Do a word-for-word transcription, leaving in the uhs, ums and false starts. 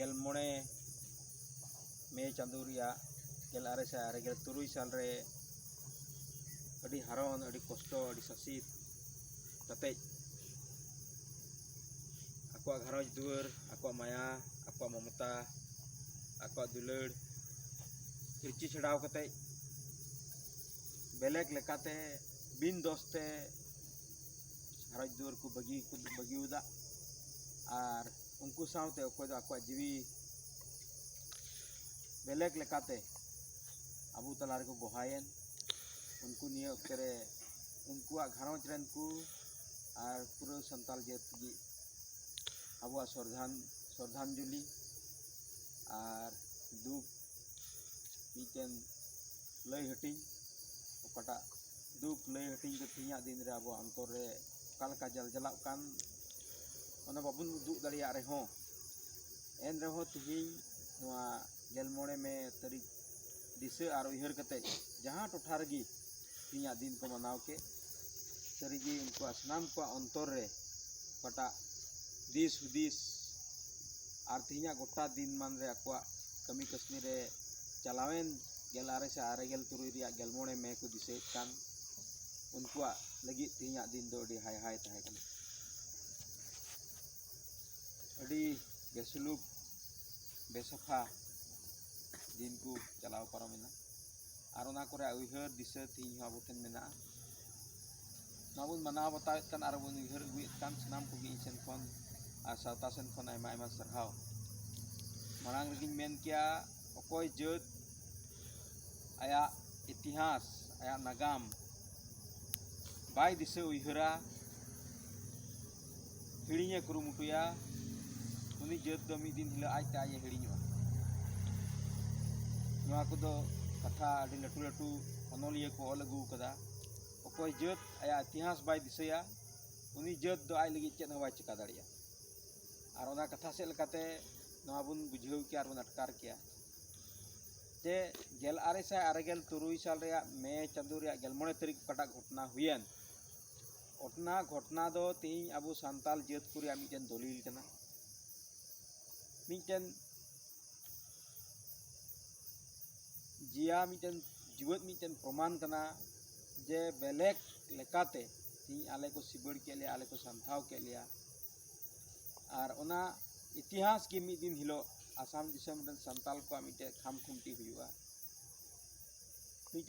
ᱜᱮᱞ ᱢᱚᱬᱮ ᱢᱮ ᱪᱟᱸᱫᱳ ᱨᱮᱭᱟᱜ ᱜᱮᱞ ᱟᱨᱮ ᱥᱟᱭ ᱟᱨᱮ ᱜᱮᱞ ᱛᱩᱨᱩᱭ ᱥᱟᱞ ᱨᱮ ᱟᱹᱰᱤ ᱦᱟᱨᱚᱱ, ᱟᱹᱰᱤ ᱠᱚᱥᱴᱚ, ᱟᱹᱰᱤ ᱥᱟᱥᱮᱛ ᱠᱟᱛᱮᱡ ᱟᱠᱚᱣᱟᱜ ᱜᱷᱟᱨᱚᱸᱡᱽ ᱫᱩᱣᱟᱹᱨ, ᱟᱠᱚᱣᱟᱜ ᱢᱟᱭᱟ, ᱟᱠᱚᱣᱟᱜ ᱢᱚᱢᱚᱛᱟ, ᱟᱠᱚᱣᱟᱜ ᱫᱩᱞᱟᱹᱲ ᱯᱷᱤᱨᱪᱤ ᱪᱷᱟᱰᱟᱣ ᱠᱟᱛᱮᱡ ᱵᱮᱞᱮᱠ ᱞᱮᱠᱟᱛᱮ ᱵᱤᱱ ᱫᱚᱥ ᱛᱮ ᱜᱷᱟᱨᱚᱸᱡᱽ ᱫᱩᱣᱟᱹᱨ ᱠᱚ ᱵᱟᱹᱜᱤ ᱠᱚ ᱵᱟᱹᱜᱤᱣᱫᱟ᱾ ᱟᱨ ᱩᱱᱠᱩ ᱥᱟᱶᱛᱮ ᱚᱠᱚᱭ ᱫᱚ ᱟᱠᱚᱣᱟᱜ ᱡᱤᱣᱤ ᱵᱮᱞᱮᱠ ᱞᱮᱠᱟᱛᱮ ᱟᱵᱚ ᱛᱟᱞᱟ ᱨᱮᱠᱚ ᱜᱚᱦᱟᱭᱮᱱ, ᱩᱱᱠᱩ ᱱᱤᱭᱟᱹ ᱚᱠᱛᱮ ᱨᱮ ᱩᱱᱠᱩᱣᱟᱜ ᱜᱷᱟᱨᱚᱸᱡᱽ ᱨᱮᱱ ᱠᱚ ᱟᱨ ᱯᱩᱨᱟᱹ ᱥᱟᱱᱛᱟᱞ ᱡᱟᱹᱛ ᱞᱟᱹᱜᱤᱫ ᱟᱵᱚᱣᱟᱜ ᱥᱨᱚᱫᱷᱟᱱ ᱥᱨᱚᱫᱷᱟᱧᱡᱚᱞᱤ ᱟᱨ ᱫᱩᱠ ᱢᱤᱫᱴᱮᱱ ᱞᱟᱹᱭ ᱦᱟᱹᱴᱤᱧ, ᱚᱠᱟᱴᱟᱜ ᱫᱩᱠ ᱞᱟᱹᱭ ᱦᱟᱹᱴᱤᱧ ᱫᱚ ᱛᱮᱦᱮᱧᱟᱜ ᱫᱤᱱ ᱨᱮ ᱟᱵᱚᱣᱟᱜ ᱚᱱᱛᱚᱨ ᱨᱮ ᱚᱠᱟ ᱞᱮᱠᱟ ᱡᱟᱞᱡᱟᱞᱟᱜ ᱠᱟᱱ, ᱚᱱᱟ ᱵᱟᱵᱚᱱ ᱩᱫᱩᱜ ᱫᱟᱲᱮᱭᱟᱜ ᱨᱮᱦᱚᱸ, ᱮᱱ ᱨᱮᱦᱚᱸ ᱛᱮᱦᱮᱧ ᱱᱚᱣᱟ ᱜᱮᱞ ᱢᱚᱬᱮ ᱢᱮ ᱛᱟᱹᱨᱤᱠᱷ ᱫᱤᱥᱟᱹ ᱟᱨ ᱩᱭᱦᱟᱹᱨ ᱠᱟᱛᱮ ᱡᱟᱦᱟᱸ ᱴᱚᱴᱷᱟ ᱨᱮᱜᱮ ᱛᱮᱦᱮᱧᱟᱜ ᱫᱤᱱ ᱠᱚ ᱢᱟᱱᱟᱣ ᱠᱮᱫ, ᱥᱟᱹᱨᱤᱜᱮ ᱩᱱᱠᱩᱣᱟᱜ ᱥᱟᱱᱟᱢ ᱠᱚᱣᱟᱜ ᱚᱱᱛᱚᱨ ᱨᱮ ᱚᱠᱟᱴᱟᱜ ᱫᱤᱥ ᱦᱩᱫᱤᱥ ᱟᱨ ᱛᱮᱦᱮᱧᱟᱜ ᱜᱚᱴᱟ ᱫᱤᱱ ᱢᱟᱱ ᱨᱮ ᱟᱠᱚᱣᱟᱜ ᱠᱟᱹᱢᱤ ᱠᱟᱹᱥᱱᱤ ᱨᱮ ᱪᱟᱞᱟᱣᱮᱱ ᱜᱮᱞ ᱟᱨᱮ ᱥᱟᱭ ᱟᱨᱮ ᱜᱮᱞ ᱛᱩᱨᱩᱭ ᱨᱮᱭᱟᱜ ᱜᱮᱞ ᱢᱚᱬᱮ ᱢᱮ ᱠᱚ ᱫᱤᱥᱟᱹᱭᱮᱫ ᱠᱟᱱ, ᱩᱱᱠᱩᱣᱟᱜ ᱞᱟᱹᱜᱤᱫ ᱛᱮᱦᱮᱧᱟᱜ ᱫᱤᱱ ᱫᱚ ᱟᱹᱰᱤ ᱦᱟᱭ ᱦᱟᱭ ᱛᱟᱦᱮᱸ ᱠᱟᱱᱟ᱾ ᱟᱹᱰᱤ ᱵᱮᱥᱩᱞᱩᱠ ᱵᱮᱥᱟᱯᱷᱟ ᱫᱤᱱ ᱠᱚ ᱪᱟᱞᱟᱣ ᱯᱟᱨᱚᱢᱮᱱᱟ᱾ ᱟᱨ ᱚᱱᱟ ᱠᱚᱨᱮ ᱩᱭᱦᱟᱹᱨ ᱫᱤᱥᱟᱹ ᱛᱮᱦᱮᱧ ᱦᱚᱸ ᱟᱵᱚ ᱴᱷᱮᱱ ᱢᱮᱱᱟᱜᱼᱟ᱾ ᱱᱚᱣᱟ ᱵᱚᱱ ᱢᱟᱱᱟᱣ ᱵᱟᱛᱟᱣᱮᱫ ᱠᱟᱱ ᱟᱨ ᱵᱚᱱ ᱩᱭᱦᱟᱹᱨ ᱟᱹᱜᱩᱭᱮᱫ ᱠᱟᱱ ᱥᱟᱱᱟᱢ ᱠᱚᱜᱮ ᱤᱧ ᱥᱮᱱ ᱠᱷᱚᱱ ᱟᱨ ᱥᱟᱶᱛᱟ ᱥᱮᱱ ᱠᱷᱚᱱ ᱟᱭᱢᱟ ᱟᱭᱢᱟ ᱥᱟᱨᱦᱟᱣ᱾ ᱢᱟᱲᱟᱝ ᱨᱮᱜᱮᱧ ᱢᱮᱱ ᱠᱮᱭᱟ, ᱚᱠᱚᱭ ᱡᱟᱹᱛ ᱟᱭᱟᱜ ᱤᱛᱤᱦᱟᱥ, ᱟᱭᱟᱜ ᱱᱟᱜᱟᱢ ᱵᱟᱭ ᱫᱤᱥᱟᱹ ᱩᱭᱦᱟᱹᱨᱟ, ᱦᱤᱲᱤᱧᱮ ᱠᱩᱨᱩᱢᱩᱴᱩᱭᱟ, ᱩᱱᱤ ᱡᱟᱹᱛ ᱫᱚ ᱢᱤᱫ ᱫᱤᱱ ᱦᱤᱞᱳᱜ ᱟᱡᱛᱮ ᱟᱡ ᱮ ᱦᱤᱲᱤᱧᱚᱜᱼᱟ᱾ ᱱᱚᱣᱟ ᱠᱚᱫᱚ ᱠᱟᱛᱷᱟ ᱟᱹᱰᱤ ᱞᱟᱹᱴᱩ ᱞᱟᱹᱴᱩ ᱚᱱᱚᱞᱤᱭᱟᱹ ᱠᱚ ᱚᱞ ᱟᱹᱜᱩ ᱟᱠᱟᱫᱟ᱾ ᱚᱠᱚᱭ ᱡᱟᱹᱛ ᱟᱭᱟᱜ ᱤᱛᱤᱦᱟᱥ ᱵᱟᱭ ᱫᱤᱥᱟᱹᱭᱟ, ᱩᱱᱤ ᱡᱟᱹᱛ ᱫᱚ ᱟᱡ ᱞᱟᱹᱜᱤᱫ ᱪᱮᱫ ᱦᱚᱸ ᱵᱟᱭ ᱪᱤᱠᱟ ᱫᱟᱲᱮᱭᱟᱜᱼᱟ᱾ ᱟᱨ ᱚᱱᱟ ᱠᱟᱛᱷᱟ ᱥᱮᱫ ᱞᱮᱠᱟᱛᱮ ᱱᱚᱣᱟ ᱵᱚᱱ ᱵᱩᱡᱷᱟᱹᱣ ᱠᱮᱭᱟ ᱟᱨ ᱵᱚᱱ ᱟᱴᱠᱟᱨ ᱠᱮᱭᱟ ᱡᱮ ᱜᱮᱞ ᱟᱨᱮ ᱥᱟᱭ ᱟᱨᱮ ᱜᱮᱞ ᱛᱩᱨᱩᱭ ᱥᱟᱞ ᱨᱮᱭᱟᱜ ᱢᱮ ᱪᱟᱸᱫᱳ ᱨᱮᱭᱟᱜ ᱜᱮᱞ ᱢᱚᱬᱮ ᱛᱟᱹᱨᱤᱠᱷ ᱚᱠᱟᱴᱟᱜ ᱜᱷᱚᱴᱚᱱᱟ ᱦᱩᱭᱮᱱ, ᱚᱱᱟ ᱜᱷᱚᱴᱚᱱᱟ ᱫᱚ ᱛᱮᱦᱮᱧ ᱟᱵᱚ ᱥᱟᱱᱛᱟᱞ ᱡᱟᱹᱛ ᱠᱚ ᱨᱮᱭᱟᱜ ᱢᱤᱫᱴᱮᱱ ᱫᱚᱞᱤᱞ ᱠᱟᱱᱟ᱾ ᱢᱤᱫᱴᱮᱱ ᱡᱤᱭᱟ ᱢᱤᱫᱴᱮᱱ ᱡᱤᱣᱮᱫ ᱢᱤᱫᱴᱮᱱ ᱯᱨᱚᱢᱟᱱ ᱠᱟᱱᱟ ᱡᱮ ᱵᱮᱞᱮᱠ ᱞᱮᱠᱟᱛᱮ ᱛᱤᱦᱤᱧ ᱟᱞᱮ ᱠᱚ ᱥᱤᱵᱟᱹᱲ ᱠᱮᱫ ᱞᱮᱭᱟ, ᱟᱞᱮ ᱠᱚ ᱥᱟᱢᱴᱷᱟᱣ ᱠᱮᱫ ᱞᱮᱭᱟ᱾ ᱟᱨ ᱚᱱᱟ ᱤᱛᱤᱦᱟᱥ ᱜᱮ ᱢᱤᱫ ᱫᱤᱱ ᱦᱤᱞᱳᱜ ᱟᱥᱟᱢ ᱫᱤᱥᱚᱢ ᱨᱮᱱ ᱥᱟᱱᱛᱟᱞ ᱠᱚᱣᱟᱜ ᱢᱤᱫᱴᱮᱱ ᱠᱷᱟᱢ ᱠᱷᱩᱱᱴᱤ ᱦᱩᱭᱩᱜᱼᱟ᱾ ᱢᱤᱫᱴᱮᱱ